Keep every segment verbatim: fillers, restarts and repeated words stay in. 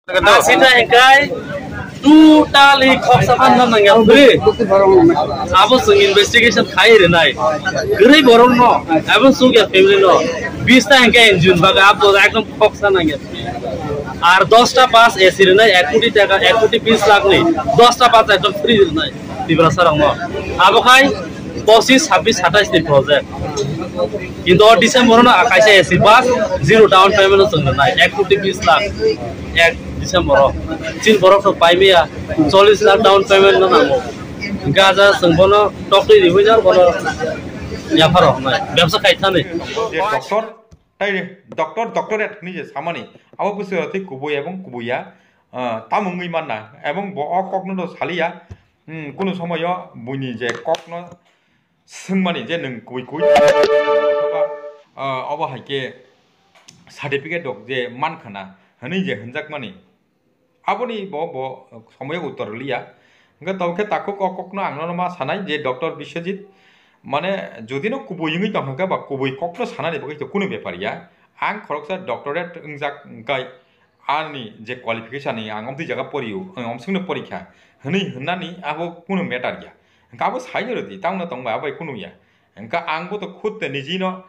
Asita hikai totally khoksa phan nang ya bwrwi. Abo chwng investigation khai rinai. Kwrwi borok no, abo chukya family no. Bista hikai injun baga abo ekdom khoksa nang ya. Ar dosta pass A C rinai, ek koti taka, ek koti bis lakh ni. Dosta pass ekdom free rinai. Tiprasa rok no. Abo khai pochis, sabis, satais ni project. Kintu o December no kaisa A C bus, zero down payment no chwng rwnai, ek koti bis lakh, ek December o. Chini borok rok pai maya, chollis lakh down payment no nango. Gaja chwng bono tokri riwi na bono yapharo hwnai, bebsa khai thani. Je doctor, tai doctor, doctorate hinwi je samani, abo bwswk twi kubui ebong kubuya, ah, tamo wngwi manna, ebong bo o kokno do saliya, hmm, kunu somoyo buini je kokno swngmani je nwng kui kui, othoba, ah, obo hai khe certificate rok je man khana hwnwi je hwnjakmani, aboni bo, bo somoyo uttor rwliya. Hwnkhe tamo khe takhuk o kokno ang nono ma sanai je Doctor Biswajit, mane, jodi no kubui wngwi tong kha ba kubui kokno sanani bagwi to kunu bepar ya. Ang khoroksa doctorate wngjak wngkai, ani je qualification ni ang omtwi jaga pori o, ang omswkno pori kha hwnwi hwnnani abo kunu matter ya. Hwnkhe abo saino rwdi, tamno tongbai abo bai kunu ya. Hwnkhe ang bo to khud te niji no,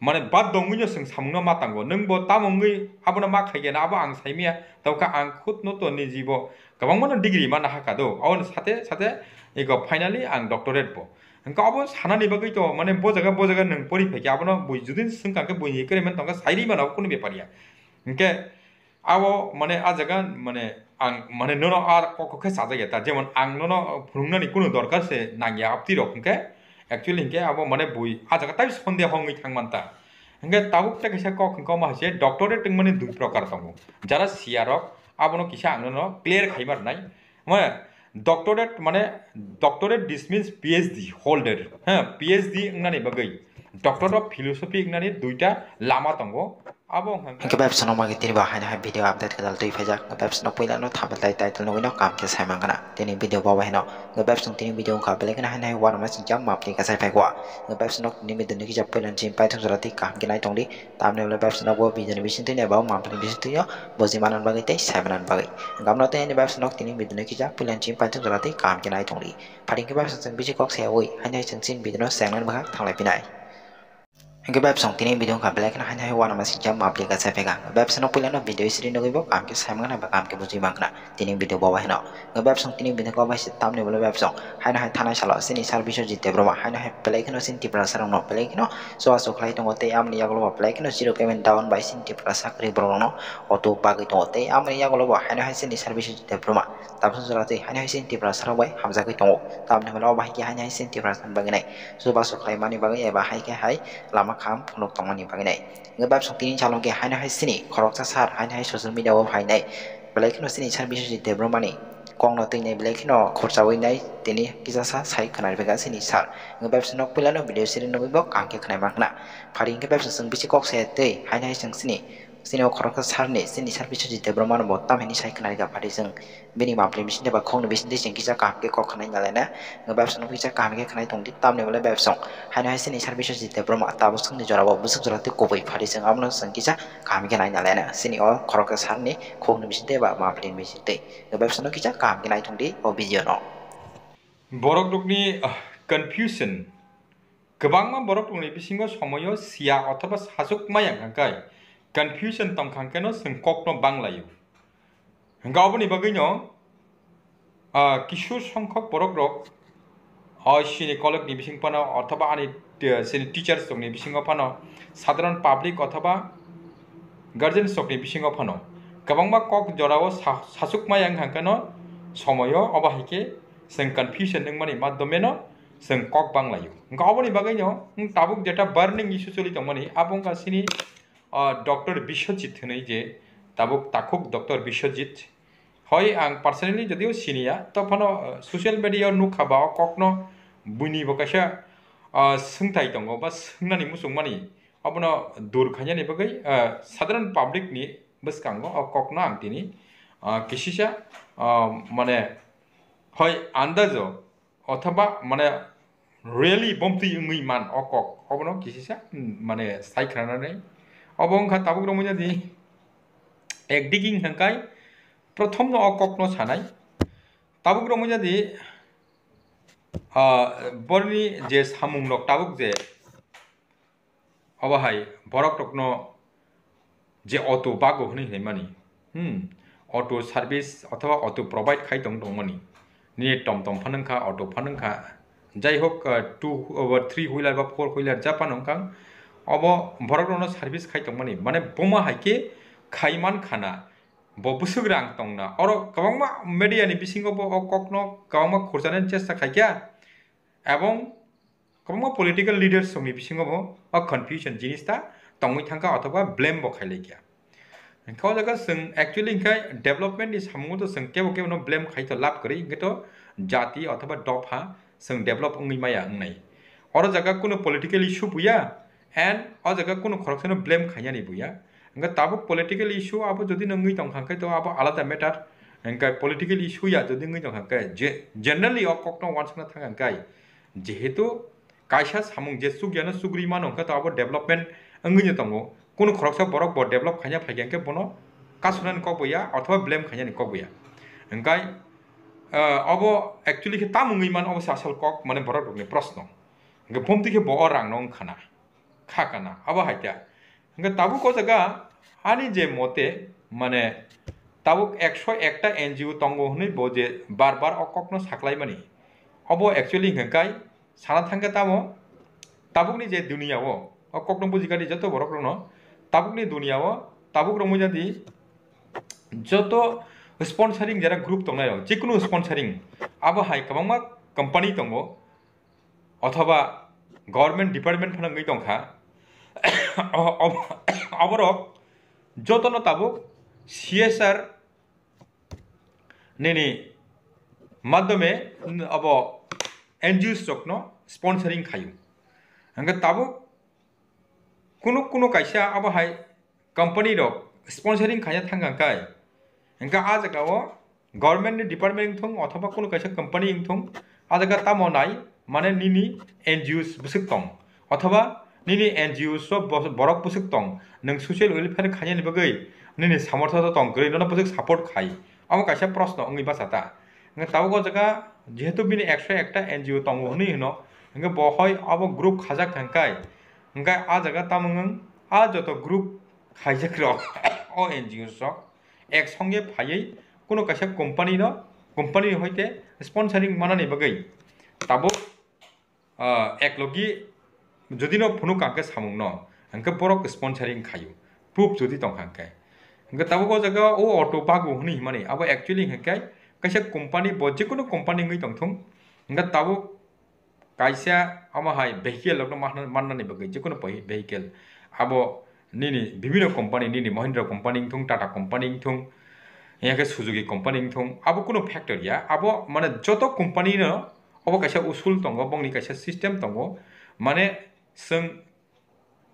mane, bad dongwi no chwng samung no ma tango. Nwng bo tamo wngwi abono ma khai gena, abo ang sai maya. Tamo khe ang khud no to niji bo kwbangma no degree ma nahaka do. Aboni sate sate ego finally ang doctorate bo. Hwnkhe abo sanani bagwi to, mane, bo jaga, bo jaga nwng pori phai khe abono bui jodi swng kha khe buini agreement tong kha sai rwi mano, abo kunu bepar ya. Hwnkhe abo, mane, a jaga, mane, ang, mane, nono ar kok khe chajak ya ta, jemon ang nono phunuknani kunu dorkar se nang ya, aptwi rok hwnkhe, actually hwnkhe abo, mane, bui a jaga tai sondeho wngwi thang man ta. Hwnkhe tabuk tei kaisa kok hwnkhe omo hai se doctorate wngmani dui prokar tongo, jara siya rok abono kisa ang nono clear khai ma rwnai. Mane, doctorate, mane, doctorate, this means P H D holder, ha, P H D wngnani bagwi, Doctor of Philosophy wngnani duita lama tongo. Abo wngkha hwnkhe bebsano magi tini bo haino hai video update kwtal twi phaijak. Bebsano puila no thumbnail tai title nugwi no kaham khe sai mankha na. Tini video bo bai hino. Bebsong tini video wngkha belai kheno haino hai uanama singcha mapli kasai phai kua. Bebsano tini video nugwi jak puila ni simi paithak jora twi kaham khe nai tongdi. Tamni ulo bebsano bo video ni bising twi nai ba mapli bising twi no boji manan bagwi tei sai manan bagwi. Gamno tei ani bebsano tini video nugwi jak puila ni simi paithak jora twi kaham khe nai tongdi. Pharing khe bebsong chwng bisi kok sayawi haino hai chwng chini video no sengnani bwkha thanglai phinai. Hwnkhe bebsong tini video wngkha belai kheno haino hai uanama singcha mapli kasai phai kha. Bebsano puila no video siri nugwi bo kaham khe sai mankha na ba kaham khe bujui mankha na. Tini video bo bai hino. Hwnkhe bebsong tini video ko bai se tamni ulo bebsong haino hai thanai salo chini sir Biswajit Debbarma haino hai belai kheno chini Tiprasa rok no belai kheno chubachu khlai tongo tei amoni yagulo bo belai kheno zero payment down bai chini Tiprasa kwrwi borok rok no auto bagwi tongo tei amoni yagulo bo haino hai chini sir Biswajit Debbarma tabukhe jora twi haino hai chini Tiprasa rok bai hamjagwi tongo. Tamni ulo bo hai khe haino hai chini Tiprasa rok bagwi nai chubachu khlai mani bagwi eba hai khe hai lama kaham phunuk tongmani bagwi nai. Hwnkhe bebsong tini chalon khe haino hai chini khoroksa sir haino hai social media o phainai. Belai kheno chini sir Biswajit Debbarmani kokno twinai belai kheno khorchawi nai tini kisa sa sai khwnarikha chini sir. Hwnkhe bebsong nok puilano video siri nugwi bo kaham khe khwnai mankha na. Phari hwnkhe bebsong chwng bisi kok saya twi haino hai chwng chini, chini o khoroksa sir ni chini sir Biswajit Debbarmano bo tamhini sai khwnarikha phari chwng. Bini mapli bisingtwi ba khokni bisingtwi chwng kisa kaham khe kok khwnai nalaina. Bebsong no kisa kaham khe khwnai tongdi, tamni ulo bebsong haino hai chini sir Biswajit Debbarma tabuk swkni jorao bwswk jora twi kubui phari chwng abono chwng kisa kaham khe nai nalaina. Chini o khoroksa sir ni khokni bisingtwi ba mapli bisingtwi bebsong no kisa kaham khe nai tongdi o video no. Borok rokni, ah, confusion. Kwbangma borok rokni bisingo somoyo siya othoba sachuk maya hwnkhe confusion tongkha hwnkhe no chwng kokno banglaio. Hwnkhe oboni bagwino, ah, kisur songkhok borok rok, o chini college ni bising phano othoba ani, eh, chini teachers rokni bisingo phano, sadharon public othoba guardians rokni bisingo phano kwbangma kok jorao sa-, sachuk maya wngkha hwnkhe no somoyo obo hai khe chwng confusion wngmani madhyome no chwng kok banglaio. Hwnkhe oboni bagwino, hmm, tabuk jeta burning issue choli tongmani, abo wngkha chini, ah, Doctor Biswajit hinwi je tabuk takhuk Doctor Biswajit. Hoi ang personally jodio siniya, to phano, ah, social media o nukha ba o kokno buini bo kaisa, ah, swngthai tongo ba swngnani muchungmani, abono dur khainani bagwi, ah, sadharon public ni bwskango o kokno ang tini, ah, kisisa, ah, mane hoi andajo othoba mane really bomtwi wngwi man o kok, obono kisisa, hmm, mane sai khwnanani. Obo wngkha tabuk romwi nadi ekdigi hwnkhe Prothom no o kok no sanai. Tabuk romwi jadi, ah, borni je samung rok tabuk je obo hai borok rokno je auto bago hwnwi hwnwi mani, hmm, auto service othoba auto provide khai tong tong mani, nini tom tom phano wngkha, auto phano wngkha, jai hok, ah, two, ah, three wheeler ba four wheeler ja phano wngkha, obo borok rokno service khai tong mani, mane boma hai khe khai man khana, bo bwswk rang tongna, oro kwbangma media ni bisingo bo o kokno kwbangma khurchanani chesta khai kha, ebong kwbangma political leaders rokni bisingo bo o confusion jinis ta tongwi thangkha othoba blame bo khailai kha. Hwnkhe o jaga chwng actually hwnkhe development ni samungo to chwng kebo kebo no blame khai to lab kwrwi, hwnkhe to jati othoba dopha chwng develop wngwi maya wngnai. Oro jaga kunu political issue buya, and o jaga kunu khoroksano blame khainani buya. Hwnkhe tabuk political issue abo jodi no wngwi tongkha hwnkhe to abo alada matter. Hwnkhe political issue ya jodi wngwi tongkha hwnkhe je-, generally o kokno uansukna thang hwnkhe, jehetu kaisa samung je chukyano chugri mano hwnkhe to abo development wngwi no tongo. Kunu khoroksa borok bo develop khaina phaikha hwnkhe bono kasunani kok bo ya othoba blame khainani kok bo ya. Hwnkhe, ah, obo actually khe tamo wngwi mano, obo se asol kok, mane borok rokni proshno. Hwnkhe phumtwi khe bo o rangno wngkhana. Kha kana, abo hai kha. Hwnkhe tabuk o jaga ani je mote, mane tabuk ekso ekta N G O tongo hwnwi bo je bar bar o kokno saklaimani. Obo actually hwnkhe kai sana thangkhe tamo tabukni je duniya o, o kokno bujikha di joto borok rokno, tabukni duniya o tabuk romwi jadi joto sponsoring jera group tongnai rok, jikunu sponsoring abo hai kwbangma company tongo, othoba government department phano wngwi tongkha. O-, ob-, oborok jotono tabuk C S R nini madhyome abo N G Os rokno sponsoring khaio. Hwnkhe tabuk kunu kunu kaisa abo hai company rok sponsoring khaina thang kha kai, hwnkhe a jaga o government ni department wngthung othoba kunu kaisa company wngthung, a jaga tamo nai, mane nini N G Os bwswk tong, othoba nini N G Os o bo-, borok bwswk tong, nwng social welfare khainani bagwi nini samortho to tong kwrwi, nono bwswk support khai, omo kaisa proshno wngwi bacha ta. Hwnkhe tabuk o jaga jehetu bini ekso ekta N G O tongo hwnwi hwno, hwnkhe bo hoi abo group khajak thang kai, hwnkhe a jaga tamo wng a joto group khaijak rok o N G Os rok ek songe phaiwi kuno kaisa company no, company ni hoite sponsoring manani bagwi tabuk, ah, eklogi jodi no phunuk kha hwnkhe samung no, hwnkhe borok sponsoring khaio, proof jodi tong kha hwnkhe. Hwnkhe tabuk o jaga o auto bago hwnwi himani, abo actually hwnkhe kaisa company, bo jekunu company wngwi tongthung, hwnkhe tabuk kaisa omo hai vehicle rokno manna-, mannani bagwi jekunu vehicle, abo nini bibino company, nini Mahindra company wngthung, Tata company wngthung, yakhe Suzuki company wngthung, abo kunu factor ya, abo mane joto company no obo kaisa usul tongo, bongni kaisa system tongo, mane chwng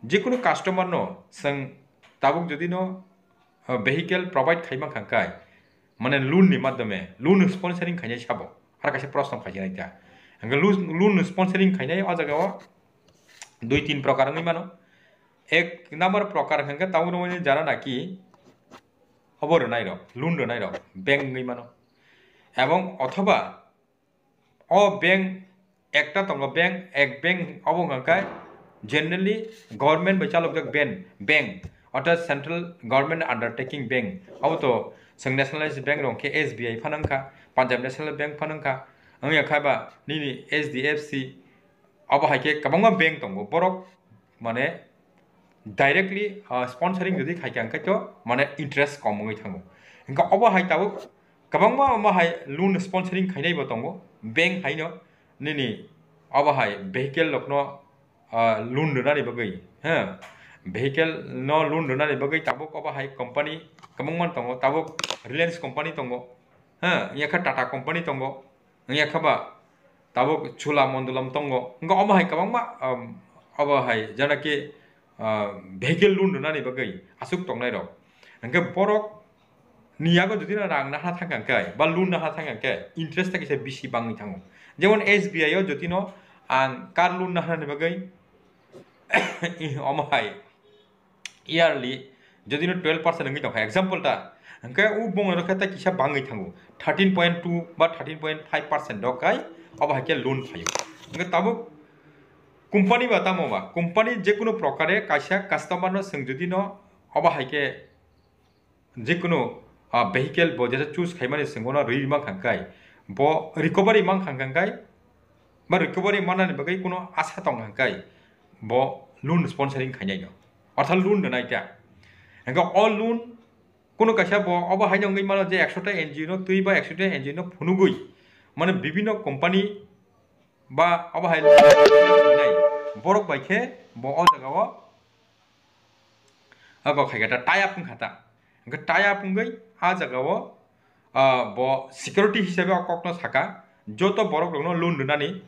jekunu customer no chwng tabuk jodi no, uh, vehicle provide khai mankha kai, mane loan ni madhyome, loan sponsoring khainai sabo, aro kaisa proshno khaijak nai ta. Hwnkhe loan, loan sponsoring khainai o jaga o dui tin prokar wngwi mano. Ek number prokar hwnkhe tabuk no jara naki obo rwnai rok, loan rwnai rok, bank wngwi mano. Ebong othoba o bank ekta tongo, bank, ek bank obo hwnka khe generally government bai chalokjak ben-, bank, orthat central government undertaking bank, obo to chwng nationalized bank rok khe S B I phano wngkha, Punjab National Bank phano wngkha, wngya khe ba nini H D F C, obo hai khe kwbangma bank tongo, borok mane directly, ah, sponsoring jodi khai kha, hwnkhe to mane interest kom wngwi thango. Hwnkhe obo hai tabuk kwbangma omo hai loan sponsoring khainai bo tongo, bank haino nini obo hai vehicle rokno, ah, loan rwnani bagwi, ha, vehicle no loan rwnani bagwi tabuk obo hai company kwbangma tongo, tabuk Reliance company tongo, ha, yakha Tata company tongo, wngya khe ba tabuk Cholamandalam tongo, wngkha omo hai kwbangma, um, obo hai jana khe, uh, vehicle loan rwnani bagwi aswk tongnai rok. Hwnkhe borok ni yago jodi no rang nahna thang kha khe ba loan nahna thang kha khe interest ta kisa bisi bangwi thango. Jemon S B I o jodi no ang car loan nahnani bagwi omo hai yearly jodi no twelve percent wngwi tongkha, example ta, Hwnkhe o bongni rok khe ta kisa bangwi thango, thirteen point two ba thirteen point five percent rok kai obo hai khe loan phaio. Hwnkhe tabuk company ba tamo ba, company jekunu prokare kaisa customer no chwng jodi no obo hai khe jekunu, ah, vehicle bo jesa choose khaimani chwng bono rwi mankha hwnkhe, bo recovery mankha hwnkhe, ba recovery mannani bagwi kuno asa tongkha hwnkhe, bo loan sponsoring khainai no, ortho loan rwnai ta. Hwnkhe o loan kuno kaisa bo obo haino wngwi mano je ekso ta N G O no twi ba ekso ta N G O no phunugwi, mane bibinno company ba obo hai nai borok bai khe bo o jaga o abo khai khe ta tie up wngkha ta. Hwnkhe tie up wngwi a jaga o, ah, bo security hisabe o kokno saka, joto borok rokno loan rwnani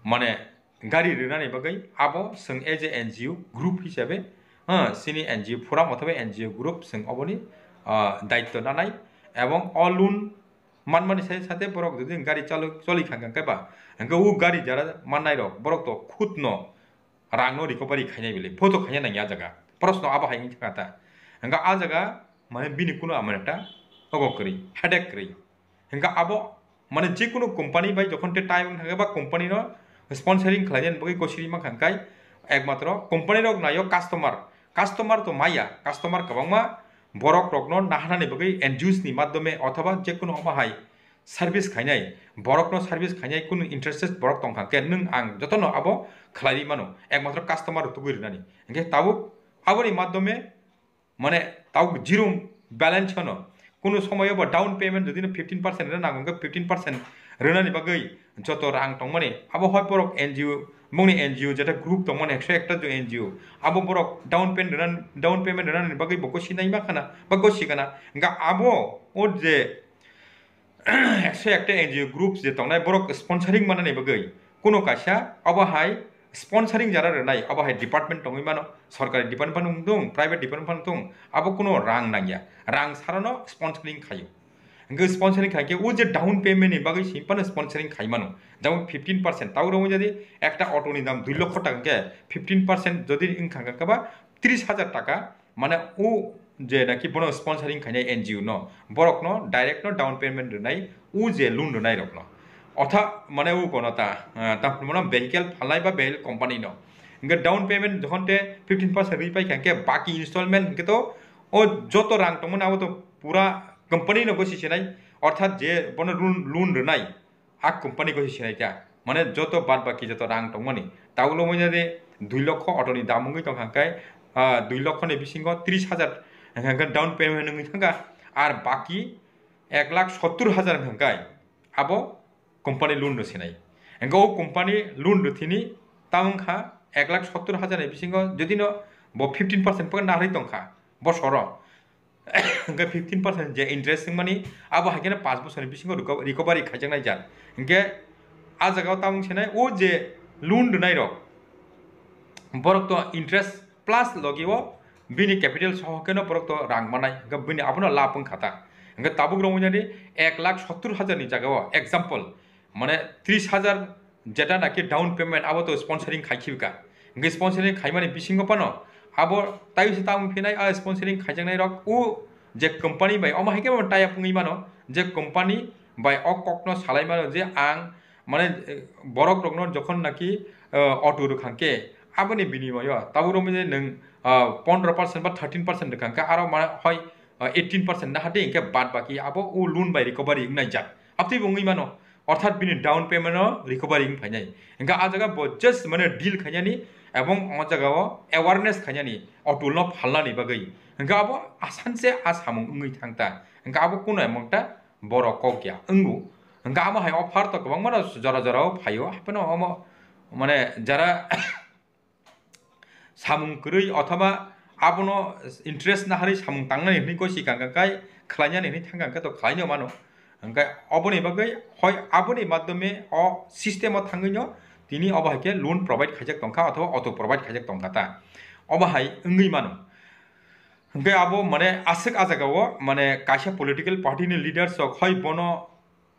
mane gari rwnani bagwi abo chwng as a N G O group hisabe, ah, chini N G O forum othoba N G O group chwng oboni, ah, daityo nanai, ebong o loan manmani sai sate borok jodi gari chalo-, choli kha khe ba, hwnkhe o gari jara mannai rok borok to khutno rangno recovery khainai bile, photo khaina nangya jaga. Proshno abo hai wngkha ta. Hwnkhe a jaga mane bini kuno amane ta ogo kwrwi, headache kwrwi. Hwnkhe abo mane jekunu company bai jokhon te tie wngkha khe ba company no sponsoring khlainani bagwi gosiri mankha hwnkhe ekmatro company rok naio customer. Customer to maya, customer kwbangma borok rokno naharnani bagwi N G Os ni madhyome othoba jekunu omo hai service khainai, borokno service khainai kunu interested borok tongkha khe nwng ang jotono abo khlaiwi mano, ekmatro customer rok tugui rwnani. Hwnkhe tabuk aboni madhyome mane tabuk zero balance phano kunu somoyo bo down payment jodi no fifteen percent rwna nango hwnkhe fifteen percent rwnani bagwi joto rang tongmani abo hoi borok N G O, bongni N G O jeta group tongmani ekso ekta je N G O abo borok down payment rwna, down payment rwnani bagwi bo gosi nai ma khana ba gosi kana hwnkhe abo o je ekso ekta N G O groups je tongnai borok sponsoring manani bagwi kuno kaisa obo hai sponsoring jara rwnai obo hai department tongwi mano, sorkari department wng thung, private department wng thung, abo kuno rang nangya, rang sarano sponsoring khaio. Hwnkhe sponsoring khaikhe o je down payment ni bagwi se phano sponsoring khai mano, jemon fifteen percent, tabo rwngwi jadi ekta auto ni dam dui lokho taka hwnkhe fifteen percent jodi wngkha hwnkhe ba tris hajar taka, mane o je naki bono sponsoring khainai N G O no, borok no direct no down payment rwnai, o je loan rwnai rok no, otha mane o kono ta, ah, ta mane vehicle phalnai ba vehicle company no, hwnkhe down payment jokhon te fifteen percent rwi paikha hwnkhe baki installment hwnkhe to o joto rang tongmani abo to pura company no gosi sinai, orthat je bono loan, loan rwnai, a company gosi sinai ta. Mane joto bad baki joto rang tongmani. Taulo manya de dui lokho auto ni dam wngwi tongkha hwnkhe, ah, dui lokho ni bisingo tris hajar hwnkhe down payment wngwi thangkha. Ar baki ek lakh sottur hajar hwnkhe abo company loan rw sinai. Hwnkhe o company loan rw thini ta wngkha ek lakh sottur hajar ni bisingo jodi no bo fifteen percent pokhe narwi tongkha bosoro. Hwnkhe fifteen percent je interest wngmani, abo hai kheno panch bosorni bisingo reco-, recovery khaijaknai jat. Hwnkhe a jagao tamung senai, o je loan rwnairok, borok to interest plus logi o bini capital soho kheno borok to rang manai, hwnkhe bini abono lab wngkha ta. Hwnkhe tabuk rok wngya di ek lakh sottur hajar ni jagao, example, mane tris hajar jeta naki down payment abo to sponsoring khai khibika. Hwnkhe sponsoring khaimani bisingo phano abo taiwi se tamung phinai a sponsoring khaijaknai rok o je company bai omo hai khe bo tie up wngwi mano je company bai o kokno salai mano je ang mane, eh, borok rokno jokhon naki, eh, auto rwkha khe aboni binimayo tabuk romwi je nwng, ah, pondro percent ba thirteen percent rwkha khe aro mane hoi, ah, eighteen percent na hati hwnkhe bad baki abo o loan bai recovery wngnai jak. Abtwi bo wngwi mano. Orthat bini down payment no recovery wng phainai. Hwnkhe a jaga bo just mane deal khainani ebong o jaga o awareness khainani auto no phalnani bagwi. Hwnkhe abo asanse a samung wngwi thang ta. Hwnkhe abo kuno emon ta borok kok ya wngo. Hwnkhe amo hai offer to kwbangma no jora jora o phaio. Haphano omo mane jara samung kwrwi othoba abono interest naharwi samung tangnani hwnwi khe sikang kha kai khlainani hwnwi thang kha to khlaino mano. Hwnkhe oboni bagwi hoi aboni madhyome o system o thangwino tini obo hai khe loan provide khaijak tongkha othoba auto provide khaijak tongkha ta. Obo hai wngwi mano. Hwnkhe abo mane aswk a jagao mane kaisa political party ni leaders rok hoi bono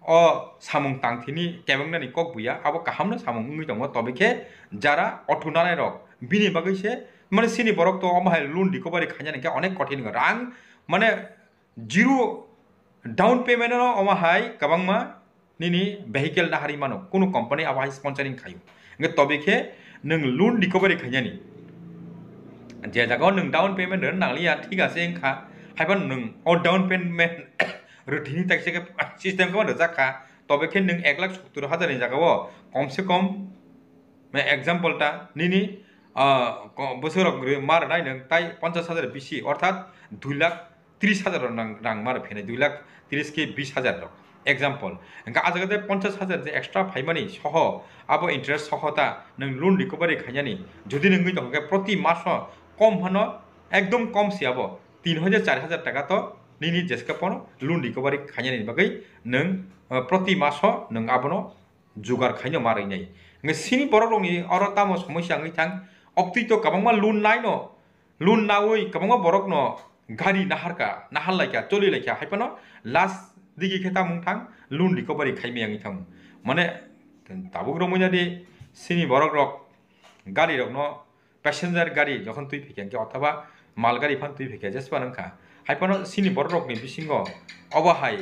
o samung tangthini kebengnani kok buya, abo kahamno samung wngwi tongo, tobe khe jara auto nanai rok bini bagwi se, mane, chini borok to omo hai loan recovery khainani khe onek kothin wngkha. Rang, mane, Zero down payment no omo hai kwbangma nini vehicle naharwi mano, kunu company abo hai sponsoring khaio. Hwnkhe tobe khe nwng loan recovery khainani. Je jaga o nwng down payment rwna nangliya, thik ase wngkha. Haiphano nwng o down payment rwthwini taisa khe system khe rwjak kha. Tobe khe nwng ek lakh sottor hajar ni jaga o kom se kom, mane example ta nini, ah, ko-, bwswk rok rw-, ma rwnai nwng tai ponchash hajar bisi, orthat dui lakh tris hajar rok nang-, rang ma rw phinai, dui lakh tris khe bis hajar rok. Example, hwnkhe ah jaga tei ponchash hajar je extra phaimani soho, abo interest soho ta nwng loan recovery khainani, jodi nwng wngwi tongkha khe proti maso kom hano, ekdom kom se abo tin hajar char hajar taka to nini jeske pono loan recovery khainani bagwi nwng, ah, proti maso nwng abono jugar khaino ma rwnai. Hwnkhe sini borok rokni oro tamo somosya wngwi thang, obtwi to kwbangma loan naino, loan naui kwbangma borokno gari naharka, nahar laikha, choli laikha, haiphano last digi khe tamo wng thang, loan recovery khaimaya wngwi thango. Mane tabuk romwi nadi sini borok rok gari rokno passenger gari jokhon twi phaikha hwnkhe othoba mal gari phano twi phaikha jespa wngkha. Haiphano sini borok rokni bisingo obo hai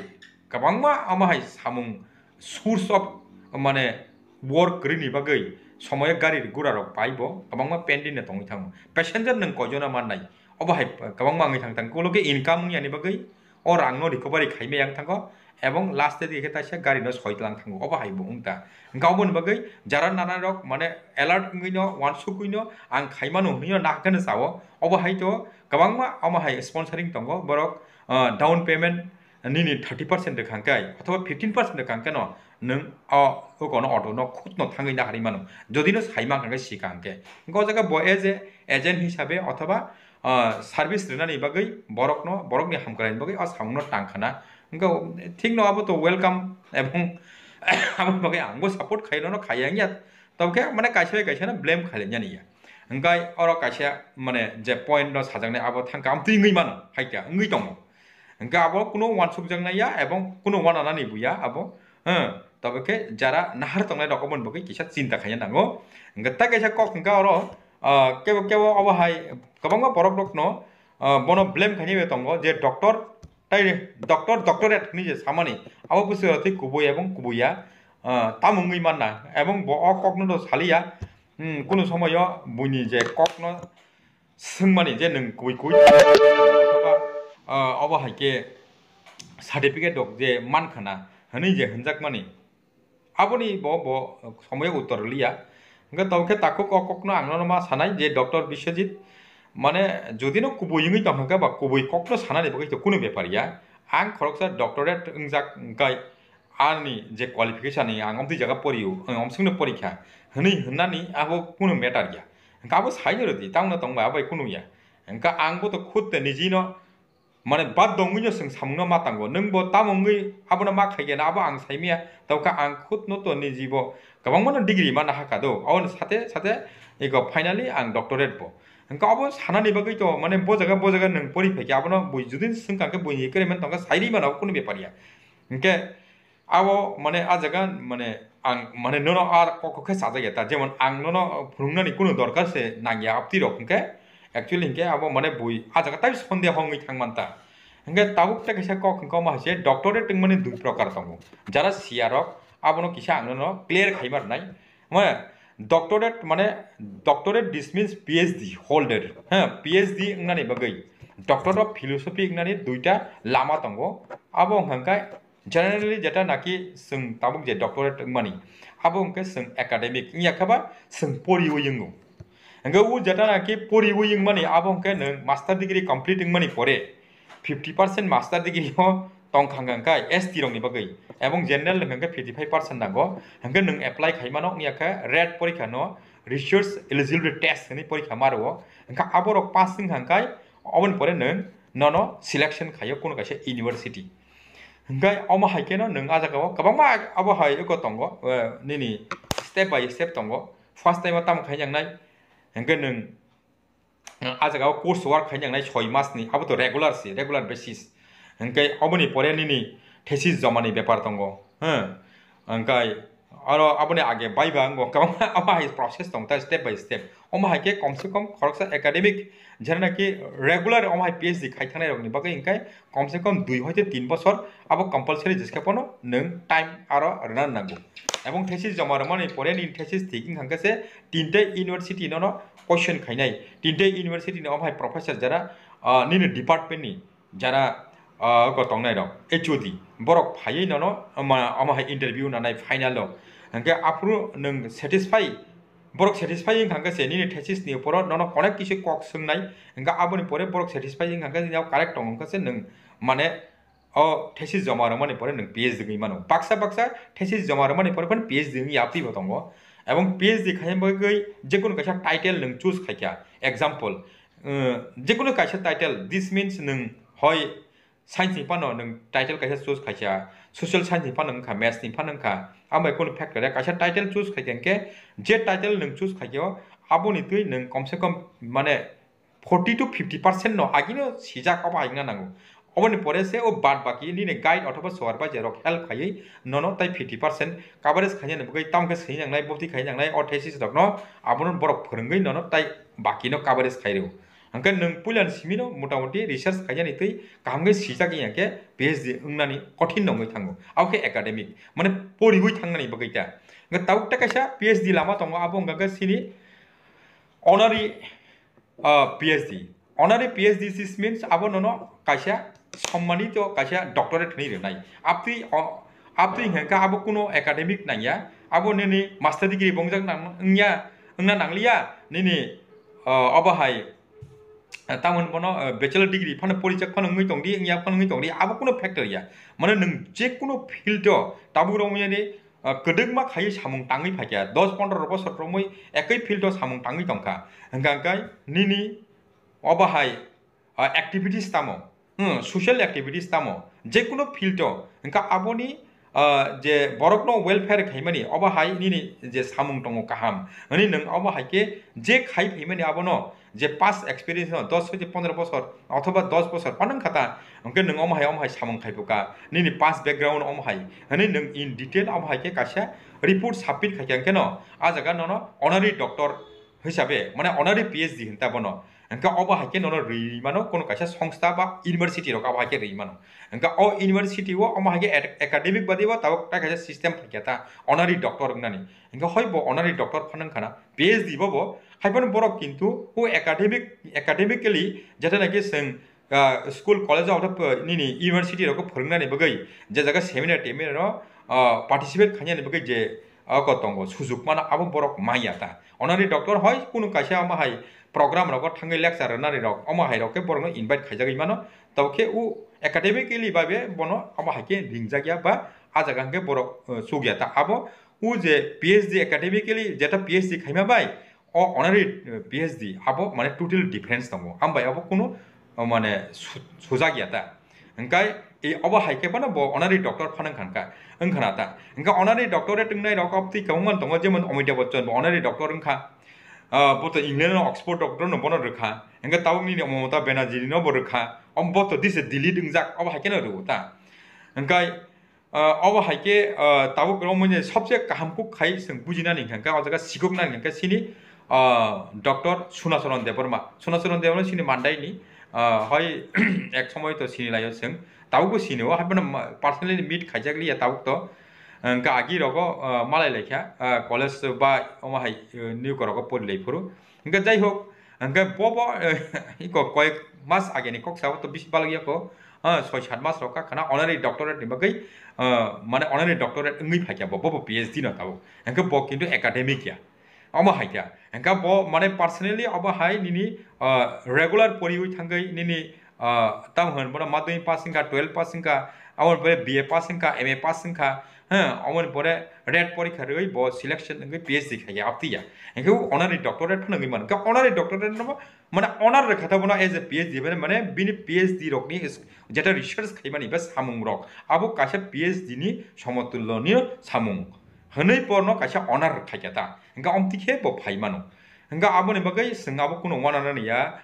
kwbangma omo hai samung source of mane work kwrwini bagwi somoyo gari gura rok pai bo kwbangma pending no tongwi thango. Passenger nwng koijona mannai obo hai kwbangma wngwi thang thang ulo khe income wngya ni bagwi o rang no recovery khaimaya wng thango. Ebong last e dikhe taisa gari no soi tlang thango, obo hai bo wng ta. Hwnkhe oboni bagwi jara nana rok mane alert wngwi no, wansugwi no ang khaimano hwnwi no nahkhe no sao. Obo hai to kwbangma omo hai sponsoring tongo borok, ah, down payment nini thirty percent rwkha hwnkhe othoba fifteen percent rwkha hwnkhe no nwng o, o kono auto no khut no thangwi naharwi mano. Jodi no sai mankha hwnkhe sikha hwnkhe. Hwnkhe o jaga bo as a agent hisabe othoba ah, service rwnani bagwi borokno, borokni hamkraini bagwi o samungno tang khana. Hwnkhe thikno abo to welcome, ebong aboni bagwi angbo support khai, nono khaiya wngya. Tobokhe mane kaisa bai kaisa no blame khailainani ya. Hwnkhe oro kaisa mane je point no sajaknai abo thangkha, amtwi wngwi mano, haikha wngwi tongo. Hwnkhe abo kuno wansukjaknai ya, ebong kuno wananani bo ya abo. Huh, tobokhe jara nahar tongnai rok oboni bagwi kisa chinta khaina nango. Hwnkhe tei kaisa kok hwnkhe oro, ah, kebo kebo obo hai kwbangma borok rokno, ah, bono blame khainai bai tongo je doctor tei doctor, doctorate hwnwi je samani abo bwswk tei kubui ebong kubui ya, ah, tamo wngwi manna ebong bo o kokno do saliya, hmm, kunu somoyo buini je kokno swngmani je nwng kubui kubui othoba, ah, obo hai khe certificate rok je mankha na hwnwi je hwnjakmani. Aboni bo, bo somoyo uttor rwliya. Hwnkhe tobokhe takhuk o kokno ang nono ma sanai je Doctor Biswajit, mane, jodi no kubui wngwi tong hwnkhe ba kubui kokno sanani bagwi to kunu bepar ya. Ang khoroksa doctorate wngjak hwnkhe ani je qualification ni ang omtwi jaga poriyo, ang omswkno porikha hwnwi hwnnani abo kunu matter ya. Hwnkhe abo saino rwdi, tamno tongbai abai kunu ya. Hwnkhe ang bo to khud nijino mane, baddho wngwino chwng samungno ma tango. Nwng bo tamo wngwi abono ma khaikhe na, abo ang saimaya. Tobokhe ang khud no to niji bo kwbangmano degree ma nahakha do. Aboni sate sate ego finally ang doctorate bo. Hwnkhe abo sanani bagwi to, mane, bo jaga, bo jaga nwng pori phaikhe abono bui judi swngkha khe buini ekremen tongkha, sairi mano, abo kunu bepar ya. Hwnkhe abo, mane, a jaga, mane, ang, mane, nono a kok khe sajak ya ta, jemon ang nono phwrwngnani kunu dorkar se nangya, aptwi rok hwnkhe, actually hwnkhe abo, mane, bui a jaga tai sondeho wngwi thang man ta. Hwnkhe tabuk tei kaisa kok hwnkhe omo hai se doctorate wngmani dui prokar tongo, jara siya rok abono kisa ang nono clear khai ma rwnai. Mane, doctorate, mane, doctorate, this means P H D holder, ha, P H D wngnani bagwi, Doctor of Philosophy wngnani duita lama tongo. Abo wngkha khe generally jeta naki chwng tabuk je doctorate wngmani, abo hwnkhe chwng academic wngya khe ba chwng poriwi wngo. Hwnkhe o jeta naki poriwi wngmani abo hwnkhe nwng master degree complete wngmani pore fifty percent master degree o tongkha hwnkhe S T rokni bagwi, ebong general hwnkhe fifty five percent nango. Hwnkhe nwng apply khai mano wngya khe ret porikha no, research eligibility test hwnwi porikha ma rwo. Hwnkhe aborok pass wngkha hwnkhe oboni pore nwng nono selection khaio kuno kaisa university. Hwnkhe omo hai kheno nwng ah jagao kwbangma abo hai eko tongo, eh, nini step by step tongo. First time o tamo khainjaknai, hwnkhe nwng ah jagao course work khainjaknai soi masni, abo to regular se, regular basis. Hwnkhe oboni pore nini thesis jomani bepar tongo, ha? Hwnkhe Oro aboni age baiba wngkha, omo hai process tong ta, step by step. Omo hai khe kom se kom khoroksa academic, jera naki regular omo hai P H D khai thangnai rokni bagwi hwnkhe kom se kom dui hoite tin bosor abo compulsory, jeskhe phano nwng time aro rwna nango. Ebong thesis joma rwmani pore nini thesis thik wngkha khe se tinte university nono question khainai, tinte university ni omo hai professor jara, ah, nini department ni jara, ah, oko tongnai rok, H O D, borok phaiwi nono, ama, ama hai interview nanai final o. Hwnkhe aphuru nwng satisfy, borok satisfy wngkha khe se nini thesis ni uporo nono onek kisi kok swngnai, hwnkhe aboni pore borok satisfy wngkha khe nini correct tong wngkha se nwng mane o thesis joma rwmani pore nwng P H D wngwi mano. Baksa baksa thesis joma rwmani pore phano P H D wngya twibo tongo. Ebong P H D khaina bagwi jekunu kaisa title nwng choose khaikha. Example, uh, jekunu kaisa title, this means nwng hoi science ni phano nwng title kaisa choose khaikha, social science ni phano wngkha, maths ni phano wngkha, amo bai kunu factor ya, kaisa title choose khaikha hwnkhe je title nwng choose khaikha o, aboni twi nwng kom se kom mane forty to fifty percent no agino sijak obo haina nango. Oboni pore se o bad baki nini guide othoba supervisor rok help khaiwi nono tai fifty percent coverage khaina ni bagwi tamo khe sini nangnai, boti khaina nangnai, o thesis rokno abono borok phwrwngwi nono tai bakino coverage khairw. Hwnkhe nwng puilani simino motamoti research khainani twi kaham khe sijak ya khe P H D wngnani kothin nongwi thango. Abo khe academic, mane poriwi thangnani bagwi ta. Hwnkhe tabuk ta kaisa P H D lama tongo, abo wngkha khe sini honorary, ah, P H D. Honorary P H D this means abo nono kaisa sommanito kaisa doctorate hinwi rwnai. Abtwi o, abtwi hwnkha khe abo kuno academic nangya, abo nini master degree bongjak nang-, wngya, wngna nangliya, nini, ah, obo hai, ah, tamo hwn bono, ah, bachelor degree phano porijak phano wngwi tongdi, wngya phano wngwi tongdi, abo kuno factor ya. Mane nwng je kuno field o tabuk romwi yani, ah, kwdwkma khaiwi samung tangwi phaikha, dos pondro bosor romwi ekwi field o samung tangwi tongkha. Hwnkha hwnkhe nini obo hai, ah, activities tamo, hmm, social activities tamo, jekunu field o, hwnkha aboni, ah, je borokno welfare khaimani, obo hai nini je samung tongo kaham, hwnwi nwng obo hai khe je khai phaimani abono je past experience no dos hoite pondro bosor othoba dos bosor phano wngkha ta, hwnkhe nwng omo hai, omo hai samung khai phuka, nini past background omo hai, hwnwi nwng in detail omo hai khe kaisa report submit khaikha, hwnkhe no ah jaga nono honorary doctor hisabe, mane honorary P H D hinta bono. Hwnkhe obo hai khe nono rwi mano, kono kaisa songstha ba university rok abo hai khe rwi mano. Hwnkhe o university o omo hai khe ac-, academic badi bo tabuk tai kaisa system phaikha ta, honorary doctor wngnani. Hwnkhe hoi bo honorary doctor phano wngkha na, P H D bo bo, hai phano borok kintu o academic, academically jeto naki chwng, ah, school, college o, nini university rok phwrwngnani bagwi je jaga seminar teminar o, ah, participate khainani bagwi je, ah, ko tongo, sujuk mano, abo borok manya ta. Honorary doctor hoi kunu kaisa omo hai program rogo thangwi lecture rwnani rok, omo hai rok khe borokno invite khaijagwi mano. Tabo khe o academically bai be bono omo hai khe ringjakya ba ah jaga hwnkhe borok, eh, chukya ta. Abo o je P H D academically jeta P H D khaima bai o honorary, eh, P H D abo mane total difference tongo. Ambai abo kunu, oh, mane su-, sujakya ta. Hwnkhe e obo hai khe phano bo honorary doctor phano wngkha, wngkha na ta. Hwnkhe honorary doctorate wngnai rok obtwi kwbangma tongo, jemon Amitabh Bachchan bo honorary doctor wngkha. Ah, bo to England no Oxford doctor no bono rwkha. Hwnkhe tabuk nini Mamata Banerjee no bo rwkha. Om bo to this is Delhi wngjak, obo hai khe no rwo ta. Hwnkhe, ah, obo hai khe, ah, tabuk romwi ni sobse kaham kuk khai chwng bujinani hwnkha khe o jaga sikoknani hwnkha khe sini, ah, doctor Sunacharan Debbarma. Sunacharan Debbarma sini Mandai ni, ah, hoi ek somoi to sini laio chwng. Tabukbo sini o, haphano ma-, personally meet khaijak liya tabuk to. Hwnkhe agi rogo, ah, malai laikha, ah, college ba omo hai, eh, New Korok o pori lai phuru. Hwnkhe jai hok, hwnkhe bo bo, eh, iko koyek mas ageni kok sao to bisi balok yako, ah, soi sat mas rok kha khana honorary doctorate ni bagwi, ah, mane honorary doctorate wngwi phaikha bo, bo bo P H D no tabuk. Hwnkhe bo kintu academic ya. Omo hai khe. Hwnkhe bo mane personally obo hai nini, ah, regular poriwi thangwi nini, ah, tamo hwn bono madhyamik pass wngkha, twelve pass wngkha, aboni pore B A pass wngkha, M A pass wngkha, ha, aboni pore ret porikha rwui bo selection wngwi P H D khaikha aptiya. Hwnkhe o honorary doctorate phano wngwi mano. Hwnkhe honorary doctorate no mane honor rwkha ta bono as a P H D mane, mane bini P H D rokni is-, jeta research khaimani ba samung rok abo kaisa P H D ni somotullo ni samung. Hwnwi porno kaisa honor khaikha ta. Hwnkhe omtwi khe bo phai mano. Hwnkhe aboni bagwi chwng abo kuno uananani ya,